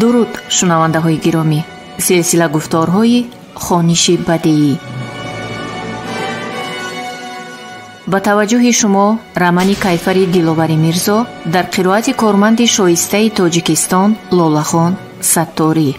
Дуруд, шунавандаҳои гиромӣ. Силсила гуфторҳои хониши бадеӣ. Ба таваҷҷӯҳи шумо романи Кайфари Диловари Мирзо дар қироати корманди шоистаи Тоҷикистон Лолахон Сатторӣ.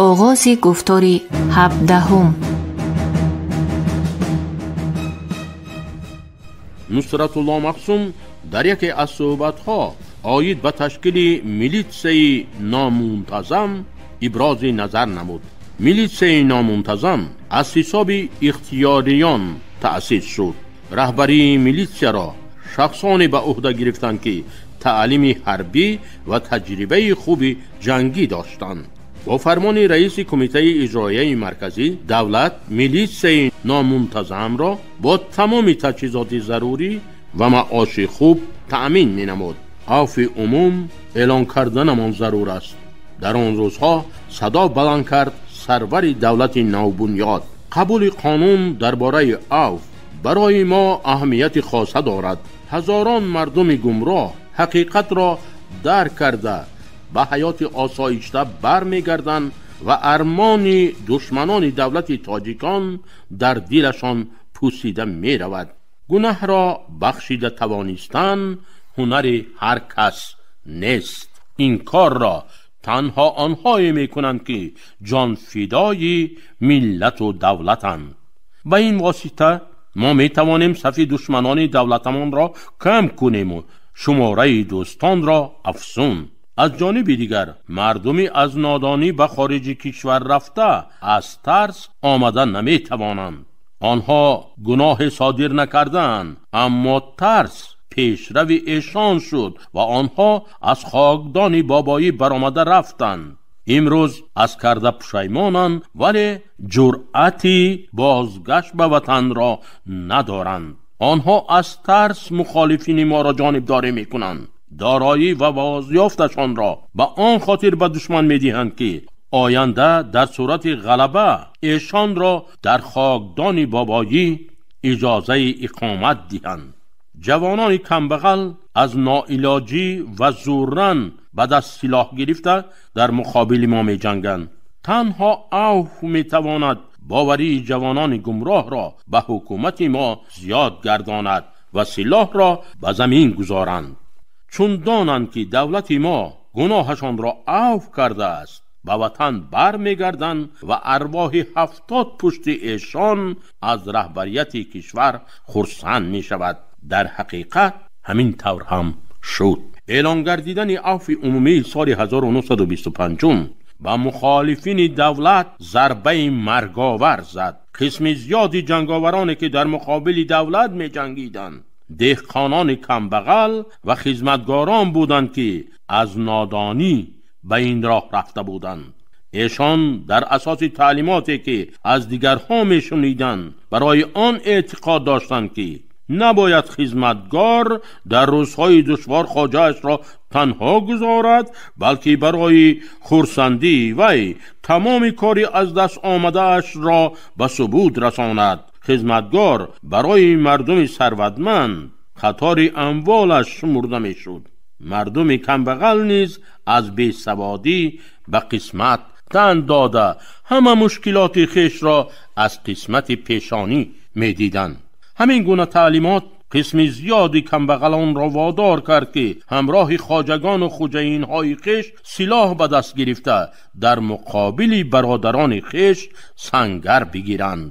Оғози гуфтори 17. Нусратулло Махсум дар яке аз суҳбатҳо оид ба ташкили милитсияи номунтазам ибрози назар намуд. Милитсияи номунтазам аз ҳисоби ихтиёриён таъсис шуд. Раҳбарии милитсияро шахсоне ба ӯҳда гирифтанд, ки таълими ҳарбӣ ва таҷрибаи хуби ҷангӣ доштанд. Бо фармони раиси Кумитаи иҷроияи марказӣ давлат милитсияи номунтазамро бо тамоми таҷҳизоти зарурӣ ва маоши хуб таъмин менамуд. Афви умум эълон карданамон зарур аст. Дар он рӯзҳо садо баланд кард сарвари давлати навбунёд. Қабули қонун дар бораи афв барои мо аҳамияти хоса дорад. Ҳазорон мардуми гумроҳ ҳақиқатро дарк карда ба ҳаёти осоишта бармегарданд ва армони душманони давлати тоҷикон дар дилашон пӯсида меравад. Гунаҳро бахшида тавонистан ҳунари ҳар кас нест. Ин корро танҳо онҳое мекунанд, ки ҷонфидои миллату давлатанд. Ба ин восита мо метавонем сафи душманони давлатамонро кам кунему шумораи дӯстонро афзун. Аз ҷониби дигар, мардуми аз нодонӣ ба хориҷи кишвар рафта аз тарс омада наметавонанд. Онҳо гуноҳе содир накардаанд, аммо тарс пешрави эшон шуд ва онҳо аз хокдони бобоӣ баромада рафтанд. Имрӯз аз карда пушаймонанд, вале ҷуръати бозгашт ба ватанро надоранд. Онҳо аз тарс мухолифини моро ҷонибдорӣ мекунанд. Дороӣ ва бозёфташонро ба он хотир ба душман медиҳанд, ки оянда дар сурати ғалаба эшонро дар хокдони бобоӣ иҷозаи иқомат диҳанд. Ҷавонони камбағал аз ноилоҷӣ ва зӯран ба даст силоҳ гирифта дар муқобили мо меҷанганд. Танҳо афв метавонад боварии ҷавонони гумроҳро ба ҳукумати мо зиёд гардонад ва силоҳро ба замин гузоранд. Чун донанд, ки давлати мо гуноҳашонро афв кардааст, ба ватан бармегарданд ва арвоҳи 70 пушти эшон аз раҳбарияти кишвар хурсанд мешавад. Дар ҳақиқат ҳамин тавр ҳам шуд. Эълон гардидани афви умумии соли 1925 ба мухолифини давлат зарбаи марговар зад. Қисми зиёди ҷанговароне, ки дар муқобили давлат меҷангиданд, деҳқонони камбағал ва хизматгорон буданд, ки аз нодонӣ ба ин роҳ рафта буданд. Эшон дар асоси таълимоте, ки аз дигарҳо мешуниданд, барои он эътиқод доштанд, ки набояд хизматгор дар рӯзҳои душвор хоҷаашро танҳо гузорад, балки барои хурсандии вай тамоми кори аз даст омадаашро ба субут расонад. Хизматгор барои мардуми сарватманд қатори амволаш шумурда мешуд. Мардуми камбағал низ аз бесаводӣ ба қисмат тан дода ҳама мушкилоти хешро аз қисмати пешонӣ медиданд. Ҳамин гуна таълимот қисми зиёди камбағалонро водор кард, ки ҳамроҳи хоҷагону хуҷаинҳои хеш силоҳ ба даст гирифта дар муқобили бародарони хеш сангар бигиранд.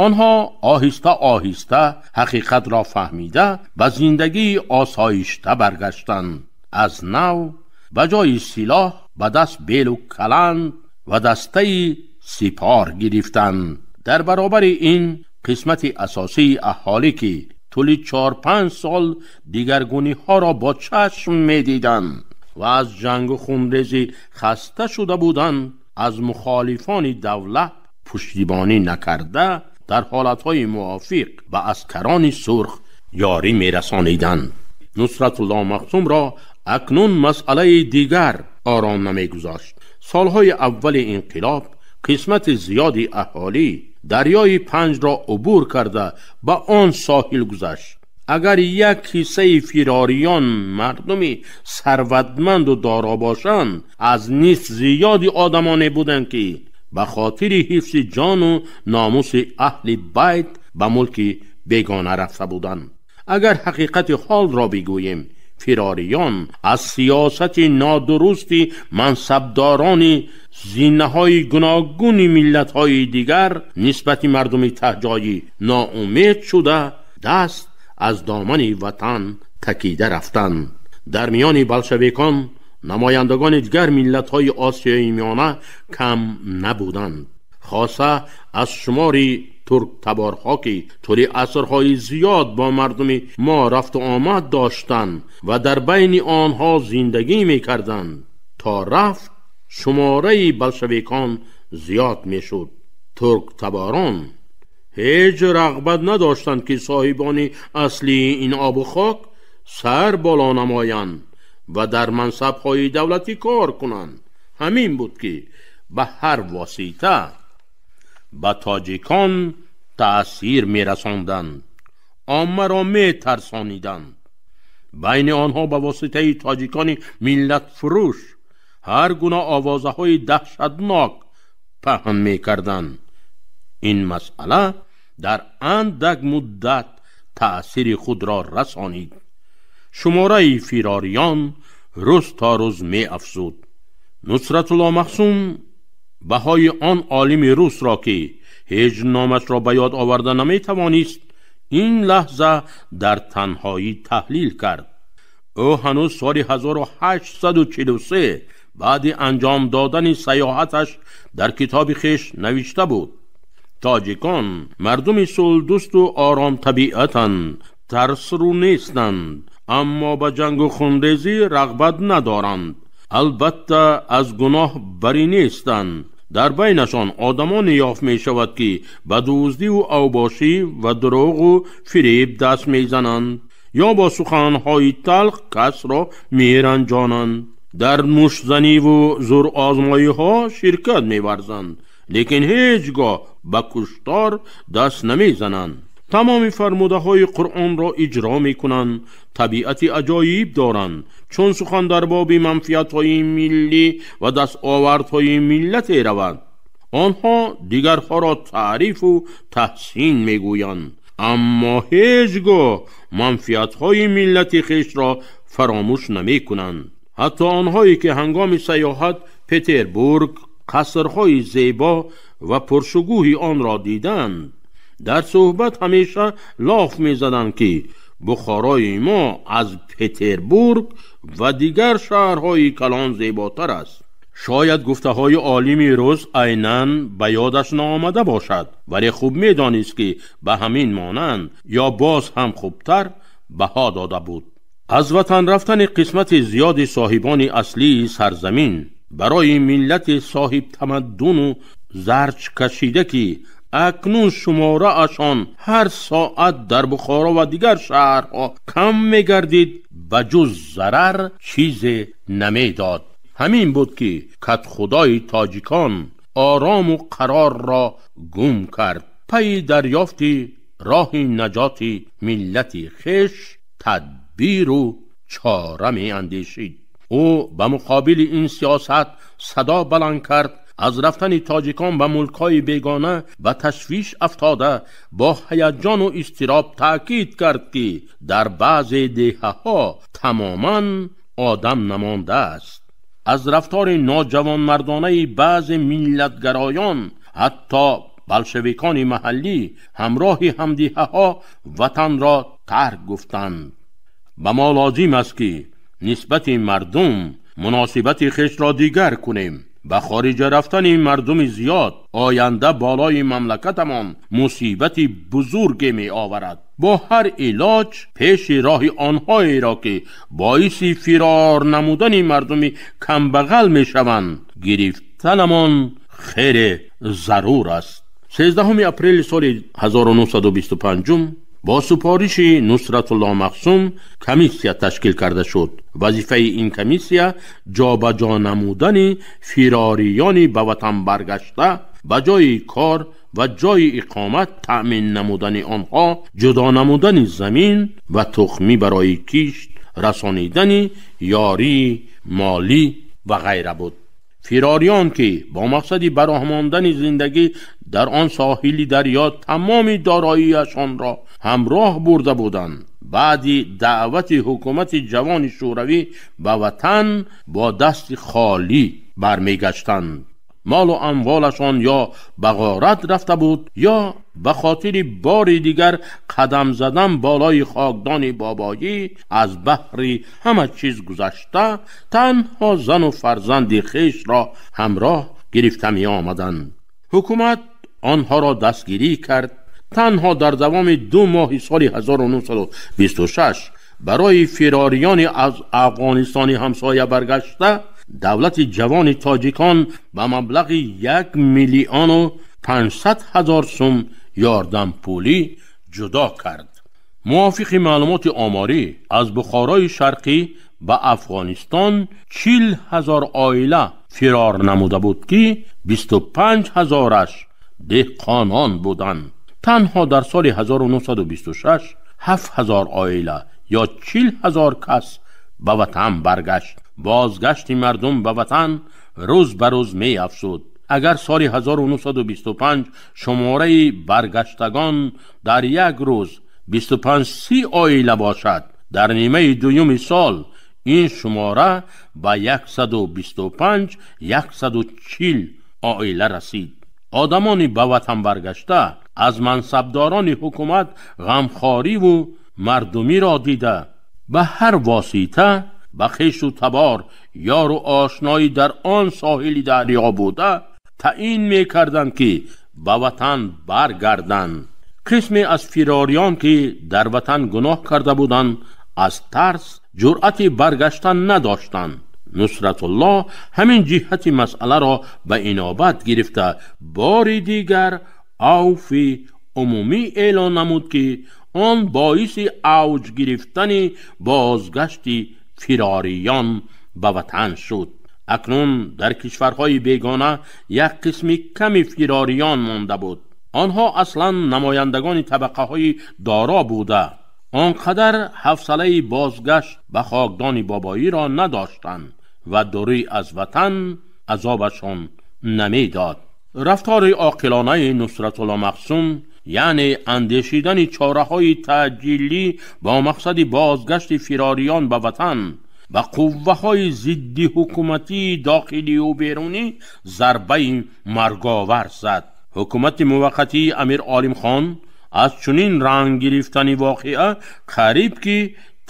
Онҳо оҳиста оҳиста ҳақиқатро фаҳмида ба зиндагии осоишта баргаштанд. Аз нав ба ҷои силоҳ ба даст белу каланд ва дастаи сипор гирифтанд. Дар баробари ин қисмати асосии аҳолӣ, ки тӯли 4-5 сол дигаргуниҳоро бо чашм медиданд ва аз ҷангу хунрезӣ хаста шуда буданд, аз мухолифони давлат пуштибонӣ накарда дар ҳолатҳои мувофиқ ба аскарони сурх ёрӣ мерасониданд. Нусратулло Махсумро акнун масъалаи дигар ором намегузошт. Солҳои аввали инқилоб қисмати зиёди аҳолӣ дарёи Панҷро убур карда ба он соҳил гузашт. Агар як ҳиссаи фирориён мардуми сарватманду доро бошанд, аз нисф зиёди одамоне буданд, ки ба хотири ҳифзи ҷону номуси аҳли байт ба мулки бегона рафта буданд. Агар ҳақиқати ҳолро бигӯем, фирориён аз сиёсати нодурусти мансабдорони зинаҳои гуногуни миллатҳои дигар нисбати мардуми таҳҷоӣ ноумед шуда, даст аз домани ватан такида рафтанд. Дар миёни болшевикон намояндагони дигар миллатҳои Осиёи Миёна кам набуданд, хоса аз шумори турктаборҳо, ки тӯли асрҳои зиёд бо мардуми мо рафту омад доштанд ва дар байни онҳо зиндагӣ мекарданд. То рафт шумораи болшевикон зиёд мешуд. Турктаборон ҳеҷ рағбат надоштанд, ки соҳибони аслии ин обу хок сар боло намоянд ва дар мансабҳои давлатӣ кор кунанд. Ҳамин буд, ки ба ҳар восита ба тоҷикон таъсир мерасонданд, оммаро метарсониданд. Байни онҳо ба воситаи тоҷикони миллатфурӯш ҳар гуна овозаҳои даҳшатнок паҳн мекарданд. Ин масъала дар андак муддат таъсири худро расонид. Шумораи фирориён рӯз то рӯз меафзуд. Нусратулло Махсум баҳои он олими русро, ки ҳеҷ номашро ба ёд оварда наметавонист, ин лаҳза дар танҳоӣ таҳлил кард. Ӯ ҳанӯз соли 1843 баъди анҷом додани саёҳаташ дар китоби хеш навишта буд: тоҷикон мардуми сулҳдӯсту оромтабиатанд, тарсрӯ нестанд, аммо ба ҷангу хунрезӣ рағбат надоранд. Албатта аз гуноҳ барӣ нестанд. Дар байнашон одамоне ёфт мешавад, ки ба дуздиву авбошӣ ва дурӯғу фиреб даст мезананд ё бо суханҳои талх касро меранҷонанд. Дар муштзаниву зӯрозмоиҳо ширкат меварзанд, лекин ҳеҷ гоҳ ба куштор даст намезананд. Тамоми фармудаҳои Қуръонро иҷро мекунанд, табиати аҷоиб доранд, чун сухан дар боби манфиатҳои миллӣ ва дастовардҳои миллате равад. Онҳо дигарҳоро таърифу таҳсин мегӯянд, аммо ҳеҷ гоҳ манфиатҳои миллати хешро фаромӯш намекунанд. Ҳатто онҳое ки ҳангоми саёҳат Петербург қасрҳои зебо ва пуршукӯҳи онро диданд, дар суҳбат ҳамеша лоф мезаданд, ки Бухорои мо аз Петербург ва дигар шаҳрҳои калон зеботар аст. Шояд гуфтаҳои олими рус айнан ба ёдаш наомада бошад, вале хуб медонист, ки ба ҳамин монанд ё боз ҳам хубтар баҳо дода буд. Аз ватан рафтани қисмати зиёди соҳибони аслии сарзамин барои миллати соҳибтамаддуну зарҷ кашида, ки акнун шумораашон ҳар соат дар Бухоро ва дигар шаҳрҳо кам мегардид, ба ҷуз зарар чизе намедод. Ҳамин буд, ки кадхудои тоҷикон орому қарорро гум кард. Пайи дарёфти роҳи наҷоти миллати хеш тадбиру чора меандешид. Ӯ ба муқобили ин сиёсат садо баланд кард. Аз рафтани тоҷикон ба мулкҳои бегона ба ташвиш афтода, бо ҳаяҷону изтироб таъкид кард, ки дар баъзе деҳаҳо тамоман одам намондааст. Аз рафтори ноҷавонмардонаи баъзе миллатгароён, ҳатто болшевикони маҳаллӣ ҳамроҳи ҳамдиҳаҳо ватанро тарк гуфтанд. Ба мо лозим аст, ки нисбати мардум муносибати хешро дигар кунем. Ба хориҷа рафтани мардуми зиёд оянда болои мамлакатамон мусибати бузурге меоварад. Бо ҳар илоҷ пеши роҳи онҳоеро, ки боиси фирор намудани мардуми камбағал мешаванд, гирифтанамон хеле зарур аст. 13 апрели соли 1925 бо супориши Нусратулло Махсум комиссия ташкил карда шуд. Вазифаи ин комиссия ҷобаҷо намудани фирориёни ба ватан баргашта ба ҷои кор ва ҷойи иқомат таъмин намудани онҳо, ҷудо намудани замин ва тухмӣ барои кишт, расонидани ёрии молӣ ва ғайра буд. Фирориён ки бо мақсади бароҳ мондани зиндагӣ дар он соҳили дарё тамоми дороиашонро ҳамроҳ бурда буданд, баъди даъвати ҳукумати ҷавони шӯравӣ ба ватан бо дасти холӣ бармегаштанд. Молу амволашон ё ба ғорат рафта буд, ё ба хотири бори дигар қадам задан болои хокдони бобоӣ аз баҳри ҳама чиз гузашта танҳо зану фарзанди хешро ҳамроҳ гирифта меомаданд. Ҳукумат онҳоро дастгирӣ кард. Танҳо дар давоми 2 моҳи соли 1926 барои фирориёни аз Афғонистони ҳамсоя баргашта давлати ҷавони тоҷикон ба маблағи 1,500,000 сум ёрдампулӣ ҷудо кард. Мувофиқи маълумоти оморӣ аз Бухорои Шарқӣ ба Афғонистон 40,000 оила фирор намуда буд ки 25,000-аш деҳқонон буданд. Танҳо дар соли 1926 7,000 оила ё 40,000 кас ба ватан баргашт. Бозгашти мардум ба ватан рӯз ба рӯз меафзуд. Агар соли 1925 шумораи баргаштагон дар як рӯз 25-30 оила бошад, дар нимаи дуюми сол ин шумора ба 125-140 оила расид. Одамони ба ватан баргашта аз мансабдорони ҳукумат ғамхориву мардумиро дида ба ҳар восита ба хешу табор, ёру ошноӣ дар он соҳили дарё буда таъин мекарданд ки ба ватан баргарданд. Қисме аз фирориён ки дар ватан гуноҳ карда буданд, аз тарс ҷуръати баргаштан надоштанд. Нусратулло ҳамин ҷиҳати масъаларо ба инобат гирифта бори дигар авфи умумӣ эълон намуд ки он боиси авҷ гирифтани бозгашти фирориён ба ватан шуд. Акнун дар кишварҳои бегона як қисми ками фирориён монда буд. Онҳо аслан намояндагони табақаҳои доро буда, он қадар ҳавсалаи бозгашт ба хокдони бобоиро надоштанд ва дурӣ аз ватан азобашон намедод. Рафтори оқилонаи Нусратулло Мақсум, яъне андешидани чораҳои таъҷилӣ бо мақсади бозгашти фирориён ба ватан, ба қувваҳои зидди ҳукуматии дохилию берунӣ зарбаи марговар зад. Ҳукумати муваққатии Амир Олимхон аз чунин ранг гирифтани воқеа қариб ки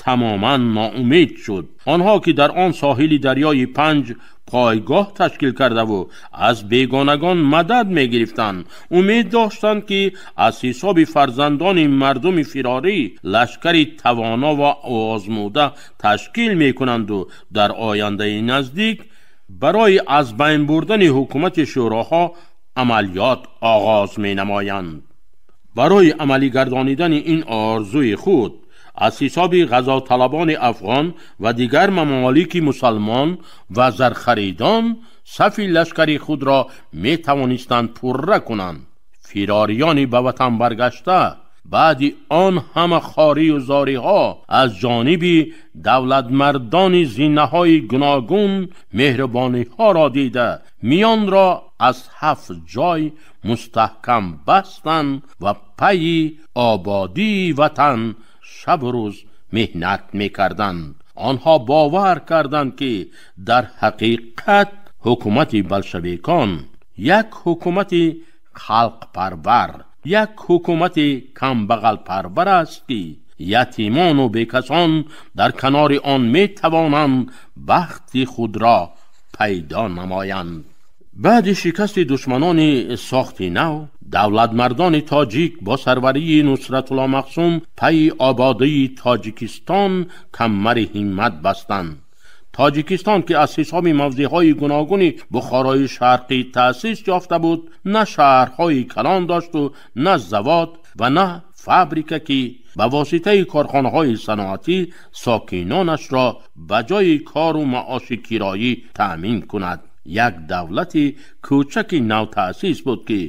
тамоман ноумед шуд. Онҳо ки дар он соҳили дарёи Панҷ пойгоҳ ташкил кардаву аз бегонагон мадад мегирифтанд, умед доштанд ки аз ҳисоби фарзандони мардуми фирорӣ лашкари тавоно ва озмуда ташкил мекунанду дар ояндаи наздик барои аз байн бурдани ҳукумати шӯроҳо амалиёт оғоз менамоянд. Барои амалӣ гардонидани ин орзуи худ аз ҳисоби ғазоталабони афғон ва дигар мамолики мусалмон ва зархаридон сафи лашкари худро метавонистанд пурра кунанд. Фирориёни ба ватан баргашта баъди он ҳама хорию зориҳо аз ҷониби давлатмардони зинаҳои гуногун меҳрубониҳоро дида миёнро аз 7 ҷой мустаҳкам бастанд ва пайи ободии ватан шабу рӯз меҳнат мекарданд. Онҳо бовар карданд ки дар ҳақиқат ҳукумати болшевикон як ҳукумати халқпарвар, як ҳукумати камбағалпарвар аст ки ятимону бекасон дар канори он метавонанд бахти худро пайдо намоянд. Баъди шикасти душманони сохти нав, давлатмардони тоҷик бо сарварии Нусратулло Мақсум пайи ободии Тоҷикистон камари ҳиммат бастанд. Тоҷикистон ки аз ҳисоби мавзеъҳои гуногуни Бухорои Шарқӣ таъсис ёфта буд, на шаҳрҳои калон дошту на завод ва на фабрика ки ба воситаи корхонаҳои саноатӣ сокинонашро ба ҷои кору маоши кироӣ таъмин кунад. Як давлати кӯчаки навтаъсис буд ки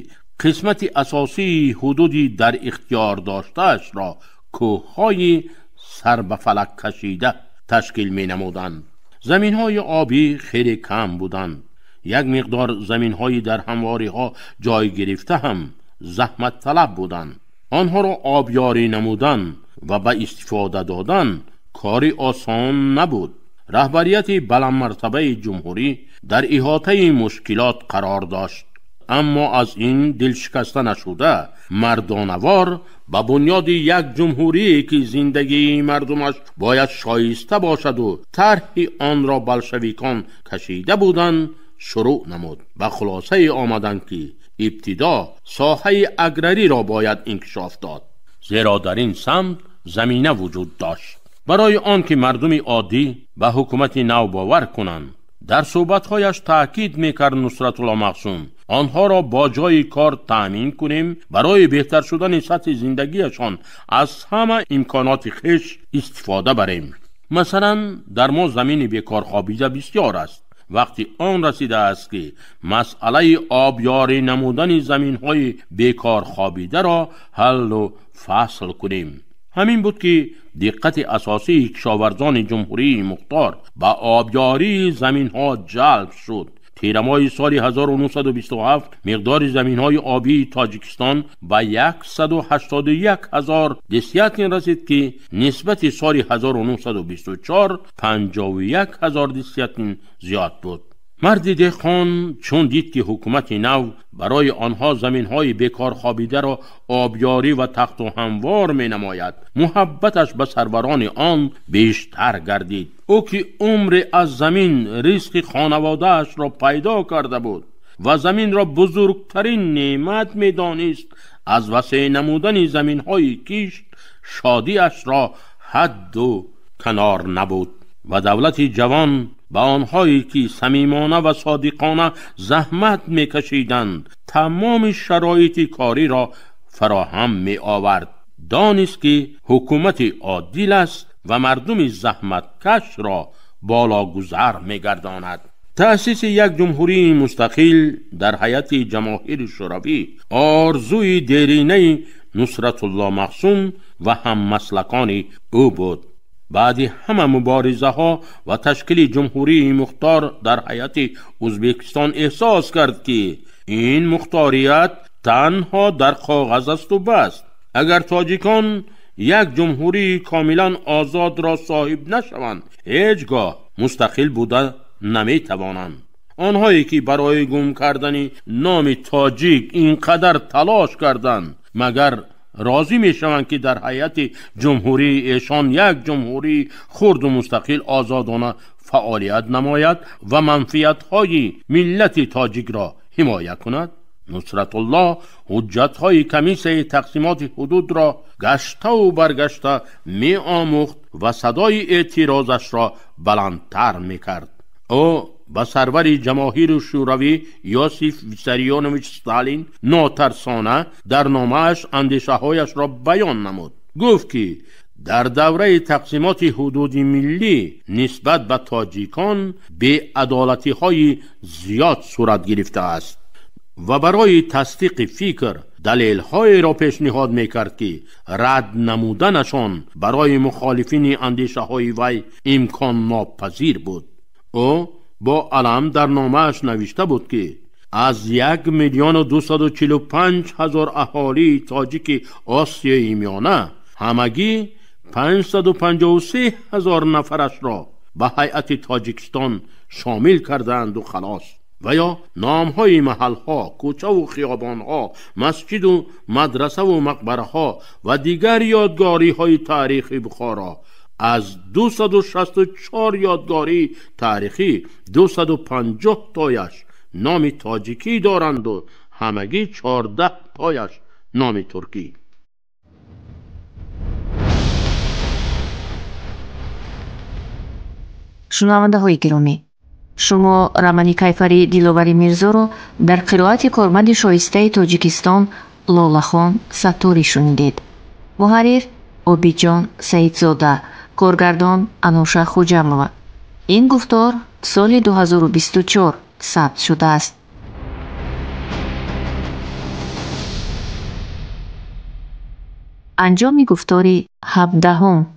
Қисмати асосии ҳудуди дар ихтиёр доштаашро кӯҳҳои сар ба фалак кашида ташкил менамуданд. Заминҳои обӣ хеле кам буданд. Як миқдор заминҳои дар ҳамвориҳо ҷой гирифта ҳам заҳматталаб буданд. Онҳоро обёрӣ намудан ва ба истифода додан кори осон набуд. Раҳбарияти баландмартабаи ҷумҳурӣ дар иҳотаи мушкилот қарор дошт, аммо аз ин дилшикаста нашуда мардонавор ба бунёди як ҷумҳурие ки зиндагии мардумаш бояд шоиста бошаду тарҳи онро болшевикон кашида буданд шурӯъ намуд. Ба хулосае омаданд ки ибтидо соҳаи аграриро бояд инкишоф дод, зеро дар ин самт замина вуҷуд дошт. Барои он ки мардуми оддӣ ба ҳукумати нав бовар кунанд, дар суҳбатҳояш таъкид мекард Нусратулло Махсум: онҳоро бо ҷойи кор таъмин кунем, барои беҳтар шудани сатҳи зиндагиашон аз ҳама имконоти хеш истифода барем. Масалан, дар мо замини бекор хобида бисёр аст. Вақти он расидааст ки масъалаи обёрӣ намудани заминҳои бекор хобидаро ҳаллу фасл кунем. Ҳамин буд ки диққати асосии кишоварзони ҷумҳурии мухтор ба обёрии заминҳо ҷалб шуд. Тирамоҳи соли 1927 миқдори заминҳои обии Тоҷикистон ба 181 ҳазор десятин расид ки нисбати соли 1924 51 ҳазор десятин зиёд буд. Марди деҳқон чун дид ки ҳукумати нав барои онҳо заминҳои бекор хобидаро обёрӣ ва тахту ҳамвор менамояд, муҳаббаташ ба сарварони он бештар гардид. Ӯ ки умре аз замин ризқи хонаводаашро пайдо карда буд ва заминро бузургтарин неъмат медонист, аз васеъ намудани заминҳои кишт шодиашро ҳадду канор набуд ва давлати ҷавон ба онҳое ки самимона ва содиқона заҳмат мекашиданд тамоми шароити кориро фароҳам меовард. Донист ки ҳукумати одил аст ва мардуми заҳматкашро балогузар мегардонад. Таъсиси як ҷумҳурии мустақил дар ҳайати ҷамоҳири шӯравӣ орзуи деринаи Нусратулло Махсум ва ҳаммаслакони ӯ буд. Баъди ҳама муборизаҳо ва ташкили ҷумҳурии мухтор дар ҳайати Ӯзбекистон эҳсос кард ки ин мухторият танҳо дар коғаз асту бас. Агар тоҷикон як ҷумҳурии комилан озодро соҳиб нашаванд, ҳеҷ гоҳ мустақил буда наметавонанд. Онҳое ки барои гум кардани номи тоҷик ин қадар талош карданд, магар розӣ мешаванд ки дар ҳайати ҷумҳурии эшон як ҷумҳурии хурду мустақил озодона фаъолият намояд ва манфиатҳои миллати тоҷикро ҳимоя кунад? Нусратулло ҳуҷҷатҳои комиссияи тақсимоти ҳудудро гаштаву баргашта меомӯхт ва садои эътирозашро баландтар мекард. Ӯ ба сарвари ҷамоҳири шӯравӣ Иосиф Виссарионович Сталин нотарсона дар номааш андешаҳояшро баён намуд. Гуфт ки дар давраи тақсимоти ҳудуди миллӣ нисбат ба тоҷикон беадолатиҳои зиёд сурат гирифтааст ва барои тасдиқи фикр далелҳоеро пешниҳод мекард ки рад намуданашон барои мухолифини андешаҳои вай имконнопазир буд. Ӯ бо алам дар номааш навишта буд ки аз 1 245 000 аҳолии тоҷики Осиёи Миёна ҳамагӣ 553 ҳазор нафарашро ба ҳайати Тоҷикистон шомил кардаанду халос. Ва ё номҳои маҳалҳо, кӯчаву хиёбонҳо, масҷиду мадрасаву мақбараҳо ва дигар ёдгориҳои таърихи Бухоро аз 264 ёдгории таърихӣ 250 тояш номи тоҷикӣ доранду ҳамагӣ 14 тояш номи туркӣ. Шунавандаҳои гиромӣ, шумо романи Кайфари Диловари Мирзоро дар қироати корманди шоистаи Тоҷикистон Лолахон Сатторӣ шунидед. Муҳаррир Обидҷон Саидзода, коргардон Ануша Хуҷамова. Ин гуфтор соли 2024 сабт шудааст. Анҷоми гуфтори 17-ум.